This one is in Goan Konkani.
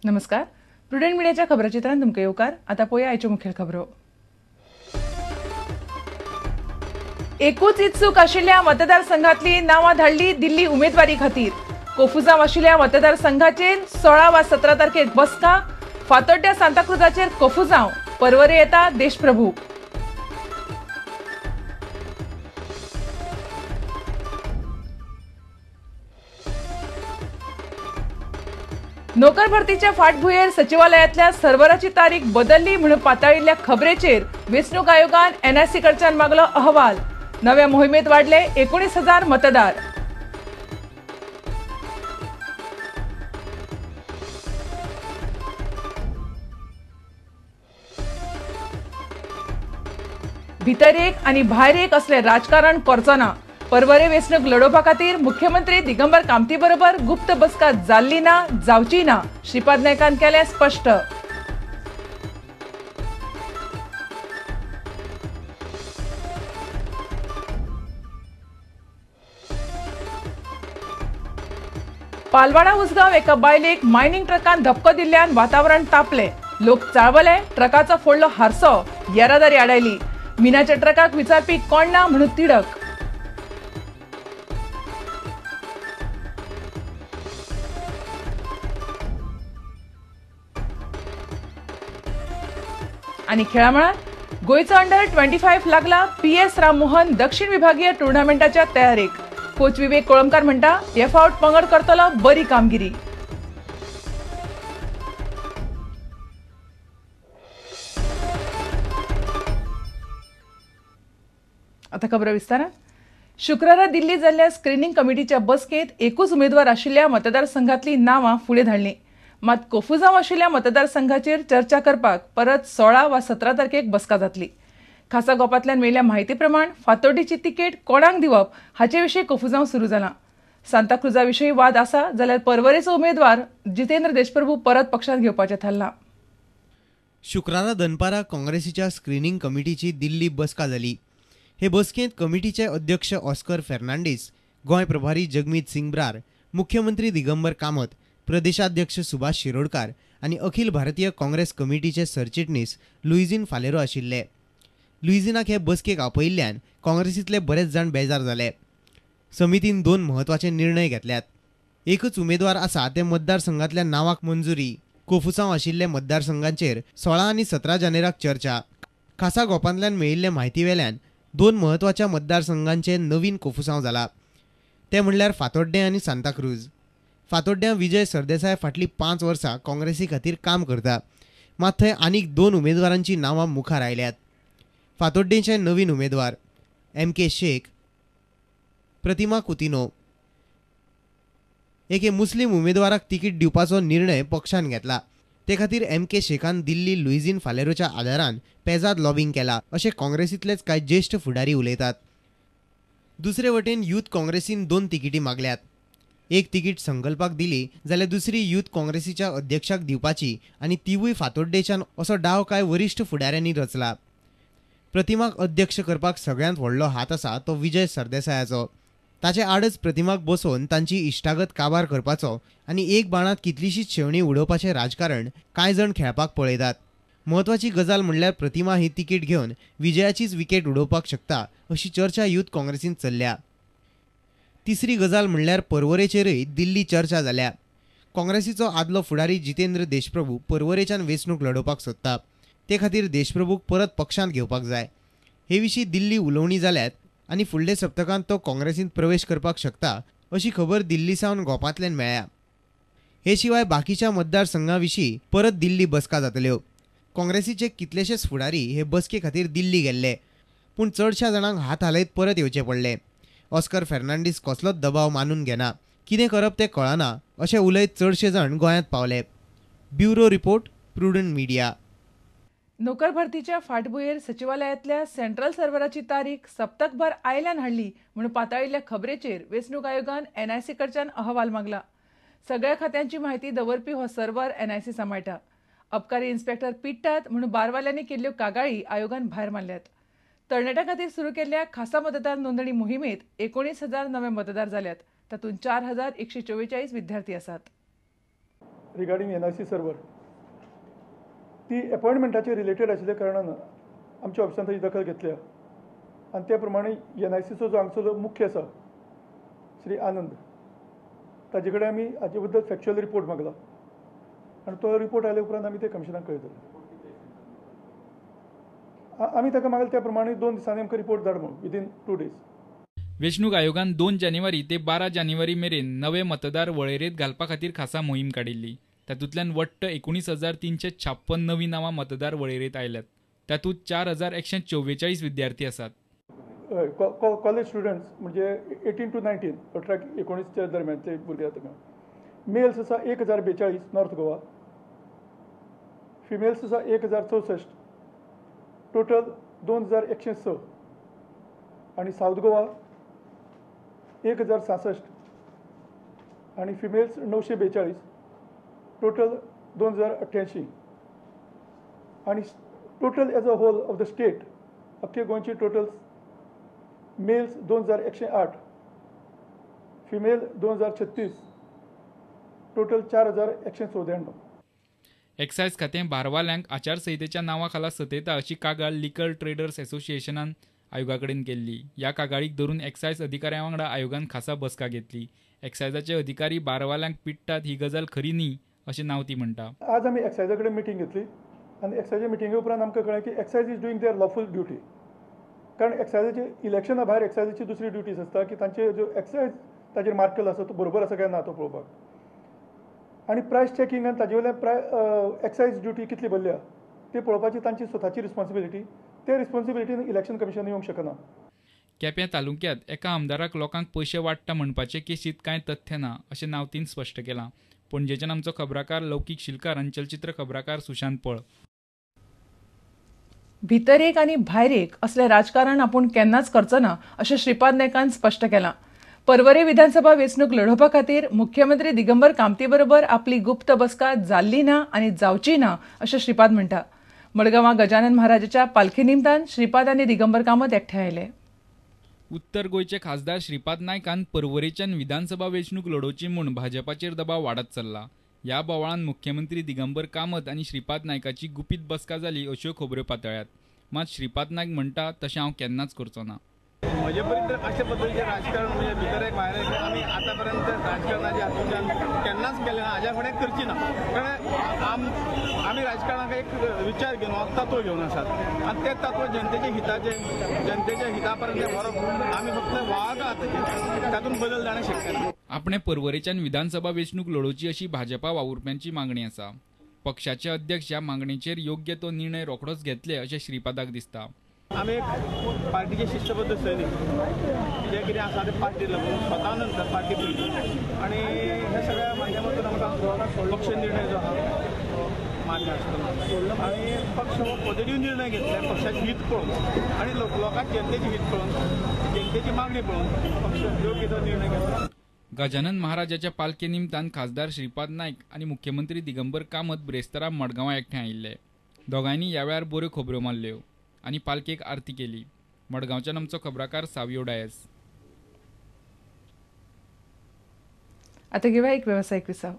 नमस्कार, प्रुडंट मीडियाच्या खबराचित्रांत तुमकां येवकार. आतां पळोवया आयच्यो मुखेल खबरो. एकूच इत्सूक आशिल्ल्या मतदारसंघातली नांवां धाडली दिल्ली उमेदवारी खातीर. कोफुजांव आशिल्ल्या मतदारसंघाचेर 16 वा 17 तारखेक बसका. फातोड्ड्या सांताक्रुजाचेर कोफुजांव, परवरे येता देशप्रभू. नोकर भरतीच्या फाटभुंयेर सचिवालयांतल्या सर्वराची तारीख बदलली म्हणून पाताळिल्ल्या खबरेचेर वेंचणूक आयोगान एनआयसी कडच्यान मागलो अहवाल. नव्या मोहिमेत वाडले 19,000 मतदार. भितर एक आनी भायर एक असलें राजकारण करचो ना. परवरे वेंचणूक लडोवपा खातीर मुख्यमंत्री दिगंबर कामती बरोबर गुप्त बसका जाल्ली ना, जावची ना, श्रीपाद नायकान केलें स्पश्ट. पालवाडा उसगांव एका बायलेक मायनिंग ट्रकान धपको दिल्ल्यान वातावरण तापलें. लोक चाळवले, ट्रकाचो फोडलो हारसो, येरादारी आडायली. मिनाच्या ट्रकाक विचारपी कोण ना म्हणून तिडक. आनी खेळामळार गोंयचो अंडर 25 लागला PS Rammohan दक्षिण विभागीय टुर्नामेंटाच्या तयारेक. कोच विवेक कोळंबकार म्हणटा, हे फावट पंगड करतलो बरी कामगिरी. आता खबर विस्तारान. शुक्रारा दिल्ली जाल्ल्या स्क्रिनींग कमिटीच्या बसकेंत एकूच उमेदवार आशिल्ल्या मतदारसंघातली नांवां फुडें धाडलीं. मात कोफुजांव आशिल्ल्या मतदारसंघाचेर चर्चा करपाक परत 16 वा 17 तारखेक बसका जातली. खासा गोपांतल्यान मेळिल्ल्या म्हायती प्रमाण फातोड्डेची तिकेट कोणाक दिवप हाचे विशीं कोफुजांव सुरू जालां. सांताक्रुजा विशीं वाद आसा जाल्यार परवरेचो उमेदवार जितेंद्र देशप्रभू परत पक्षांत घेवपाचें थारलां. शुक्रारा दनपारा काँग्रेसीच्या स्क्रिनींग कमिटीची दिल्ली बसका जाली. हे बसकेंत कमिटीचे अध्यक्ष ऑस्कर फेर्नांडीस, गोंय प्रभारी जगमीत सिंग ब्रार, मुख्यमंत्री दिगंबर कामत, प्रदेशाध्यक्ष सुभाष शिरोडकार आनी अखिल भारतीय काँग्रेस कमिटीचे सरचिटणीस लुईझिन फालेरो आशिल्ले. लुईझिनाक हे बसकेक आपयिल्ल्यान काँग्रेसींतले बरेच जाण बेजार जाले. समितीन 2 म्हत्वाचे निर्णय घेतल्यात. एकच उमेदवार आसा ते मतदारसंघांतल्या नांवाक मंजुरी. कोफुसांव आशिल्ले मतदारसंघांचेर 16 आनी 17 जानेराक चर्चा. खासा गोपांतल्यान मेळिल्ले म्हायती वेल्यान 2 म्हत्वाच्या मतदारसंघांचे नवीन कोफुसांव जाला. ते म्हणल्यार फातोड्डें आनी सांताक्रूज. फातोड्ड्यां विजय सरदेसाय फाटलीं 5 वर्सां काँग्रेसी खातीर काम करता. मात थंय आनीक 2 उमेदवारांची नांवां मुखार आयल्यात. फातोड्डेंचे नवीन उमेदवार MK Shaikh, प्रतिमा कुतिनो. एके मुस्लीम उमेदवाराक तिकीट दिवपाचो निर्णय पक्षान घेतला. ते खातीर MK शेखान दिल्ली लुईझिन फालेरोच्या आदारान पेजाद लॉबिंग केला अशें काँग्रेसींतलेच कांय ज्येश्ठ फुडारी उलयतात. दुसरे वटेन यूथ काँग्रेसीन 2 तिकिटी मागल्यात. एक तिकीट संकल्पाक दिली जाल्यार दुसरी यूथ काँग्रेसीच्या अध्यक्षाक दिवपाची आनी तिवूय फातोड्डेच्यान असो डाव कांय वरिश्ठ फुडाऱ्यांनी रचला. प्रतिमाक अध्यक्ष करपाक सगळ्यांत व्हडलो हात आसा तो विजय सरदेसायाचो. ताचे आडच प्रतिमाक बसोवन तांची इश्टागत काबार करपाचो आनी एक बाणांत कितलीशीच शेवणी उडोवपाचें राजकारण कांय जाण खेळपाक पळयतात. म्हत्वाची गजाल म्हणल्यार प्रतिमा ही तिकीट घेवन विजयाचीच विकेट उडोवपाक शकता अशी चर्चा यूथ काँग्रेसींत चल्ल्या. तिसरी गजाल म्हणल्यार परवरेचेरय दिल्ली चर्चा जाल्या. काँग्रेसीचो आदलो फुडारी जितेंद्र देशप्रभू परवरेच्यान वेंचणूक लडोवपाक सोदता. ते खातीर देशप्रभूक परत पक्षांत घेवपाक जाय. हे विशीं दिल्ली उलोवणी जाल्यात आनी फुडल्या सप्तकांत तो काँग्रेसींत प्रवेश करपाक शकता अशी खबर दिल्ली सावन गोपांतल्यान मेळ्ळ्या. हे शिवाय बाकीच्या मतदारसंघां विशीं परत दिल्ली बसका जातल्यो. काँग्रेसीचे कितलेशेच फुडारी हे बसके खातीर दिल्ली गेल्ले, पूण चडशा जाणांक हात हालयत परत येवचे पडले. ऑस्कर फेर्नांडीस कसलोच दबाव मानून घेना, कितें करप तें कळना अशें उलयत चडशे जाण गोंयांत पावले. Bureau report, Prudent Media. नोकर भरतीच्या फाटभुंयेर सचिवालयांतल्या सेंट्रल सर्वराची तारीख सप्तकभर आयल्यान हाडली म्हणून पाताळिल्ल्या खबरेचेर वेंचणूक आयोगान एनआयसी कडच्यान अहवाल मागला. सगळ्या खात्यांची म्हायती दवरपी हो सर्वर एनआयसी सांबाळटा. अबकारी इन्स्पेक्टर पिट्टात म्हणून बारवाल्यांनी केल्ल्यो कागाळी आयोगान भायर मारल्यात. तरणाट्यां खातीर सुरू केल्ल्या खासा मतदार नोंदणी मोहिमेंत 19,000 नवे मतदार जाल्यात. तातूंत 4,144 विद्यार्थी आसात. रिगार्डींग NIC server ती अपॉयंटमेंटाचे रिलेटेड आशिल्ल्या कारणान आमच्या ऑफिसान ताची दखल घेतल्या आनी त्या प्रमाणे NICचो जो हांगसरलो मुख्य आसा श्री आनंद ताजे कडेन आमी हाजे बद्दल फॅक्च्युअल रिपोर्ट मागला आनी तो रिपोर्ट आयल्या उपरांत आमी ते कमिशनाक कळयतले. आमी ताका मागले त्या प्रमाणे 2 दिसांनी आमकां रिपोर्ट धाड म्हणून विदीन 2 डेज. वेंचणूक आयोगान 2 जानेवारी ते 12 जानेवारी मेरेन नवे मतदार वळेरेंत घालपा खातीर खासा मोहीम काडिल्ली. तातूंतल्यान वट्ट 19,356 नवी नांवां मतदार वळेरेंत आयल्यात. तातूंत 4,144 विद्यार्थी आसात. कॉलेज स्टुडंट्स म्हणजे 18 to 19 18-19 दरम्यानचे भुरगे आतां. मेल्स आसा 1,042 नॉर्थ गोवा, फिमेल्स आसा 1,064, टोटल 2,106 आनी सावथ गोवा 1,066 आनी फिमेल्स 942, टोटल 2,088 आनी total as a whole of the state अख्खे गोंयची total males 2,108, female 2,036, total 4,194. Excise खातें बारवाल्यांक आचारसंहितेच्या नांवा खाला सतयता अशी कागाळ लिकर ट्रेडर्स असोसिएशनान आयोगा कडेन केल्ली. ह्या कागाळीक धरून एक्सायज अधिकाऱ्यां वांगडा आयोगान खासा बसका घेतली. एक्सायजाचे अधिकारी बारवाल्यांक पिडटात ही गजाल खरी न्ही अशें नांव ती म्हणटा. आज आमी एक्सायजा कडेन मिटींग घेतली आनी एक्सायजा मिटिंगे उपरांत आमकां कळ्ळें की excise is doing their lawful duty. कारण एक्सायजाचे इलेक्शना भायर एक्सायजाची दुसरी ड्युटीज आसता की तांचे जो एक्सायज ताजेर मार्क केलो आसा तो बरोबर आसा काय ना तो पळोवपाक आनी प्रायस चॅकिंग आनी ताजे वयल्यान एक्सायज ड्युटी कितली भरल्या ती पळोवपाची तांची स्वताची रिस्पॉन्सिबिलिटी. ते रिस्पॉन्सिबिलिटीन इलेक्शन कमिशन येवंक शकना. केप्यां तालुक्यांत एका आमदाराक लोकांक पयशे वाडटा म्हणपाचे केशींत कांय तथ्य ना अशें नावतीन स्पश्ट केलां. पणजेच्यान आमचो खबराकार लौकीक शिलकार आनी चलचित्र खबराकार सुशांत पळ. भितर एक आनी भायर एक असलें राजकारण आपूण केन्नाच करचो ना अशें श्रीपाद नायकान स्पश्ट केलां. पर्वरे विधानसभा वेंचणूक लढोवपा खातीर मुख्यमंत्री दिगंबर कामती बरोबर आपली गुप्त बसका जाल्ली ना आनी जावची ना अशें श्रीपाद म्हणटा. मडगांवां गजानन महाराजाच्या पालखी निमतान श्रीपाद आनी दिगंबर कामत एकठांय आयले. उत्तर गोंयचे खासदार श्रीपाद नायकान पर्वरेच्यान विधानसभा वेंचणूक लढोवची म्हूण भाजपाचेर दबाव वाडत चल्ला. ह्या बोवाळान मुख्यमंत्री दिगंबर कामत आनी श्रीपाद नायकाची गुपीत बसका जाली अश्यो खबऱ्यो पातळ्यात. मात श्रीपाद नायक म्हणटा तशें हांव केन्नाच करचो ना. म्हजे पर्यंत अशे पद्दतीचें राजकारण म्हणजे भितर एक भायर एक आमी आतां पर्यंत राजकारणाच्या हातूंतल्यान केन्नाच केलें ना, हाज्या फुडें करची ना. कारण आमी राजकारणाक एक विचार घेवन तत्व घेवन आसात आनी ते तत्व जनतेच्या हिताचे, जनतेच्या हिता पर्यंत व्हरप आमी फक्त वाग आतां तातूंत बदल जाणें शक्य ना. आपणे पर्वरेच्यान विधानसभा वेंचणूक लढोवची अशी भाजपा वावुरप्यांची मागणी आसा. पक्षाचे अध्यक्ष ह्या मागणेचेर योग्य तो निर्णय रोखडोच घेतले अशें श्रीपादाक दिसता. आमी एक पार्टीचे शिस्तबद्ध सैनीक, जे कितें आसा तें पार्टी लागून स्वता नंतर पार्टी पयली आनी ह्या सगळ्या माध्यमातून आमकां पक्ष निर्णय जो आहा मान्य आसतलो आनी पक्ष हो पॉझिटिव्ह निर्णय घेतले पक्षाचे हित पळोवन आनी लोकांक जनतेचे हित पळोवन जनतेची मागणी पळोवन पक्ष योग्य तो निर्णय घेतला. गजानन महाराजाच्या पालखे निमतान खासदार श्रीपाद नायक आनी मुख्यमंत्री दिगंबर कामत ब्रेस्तारा मडगांवां एकठांय आयिल्ले. दोगांयनी ह्या वेळार बऱ्यो खबऱ्यो मारल्यो आनी पालखेक आरती केली. मडगांवच्यान आमचो खबराकार सावियो डायस. आता घेऊया एक व्यावसायिक विसाव.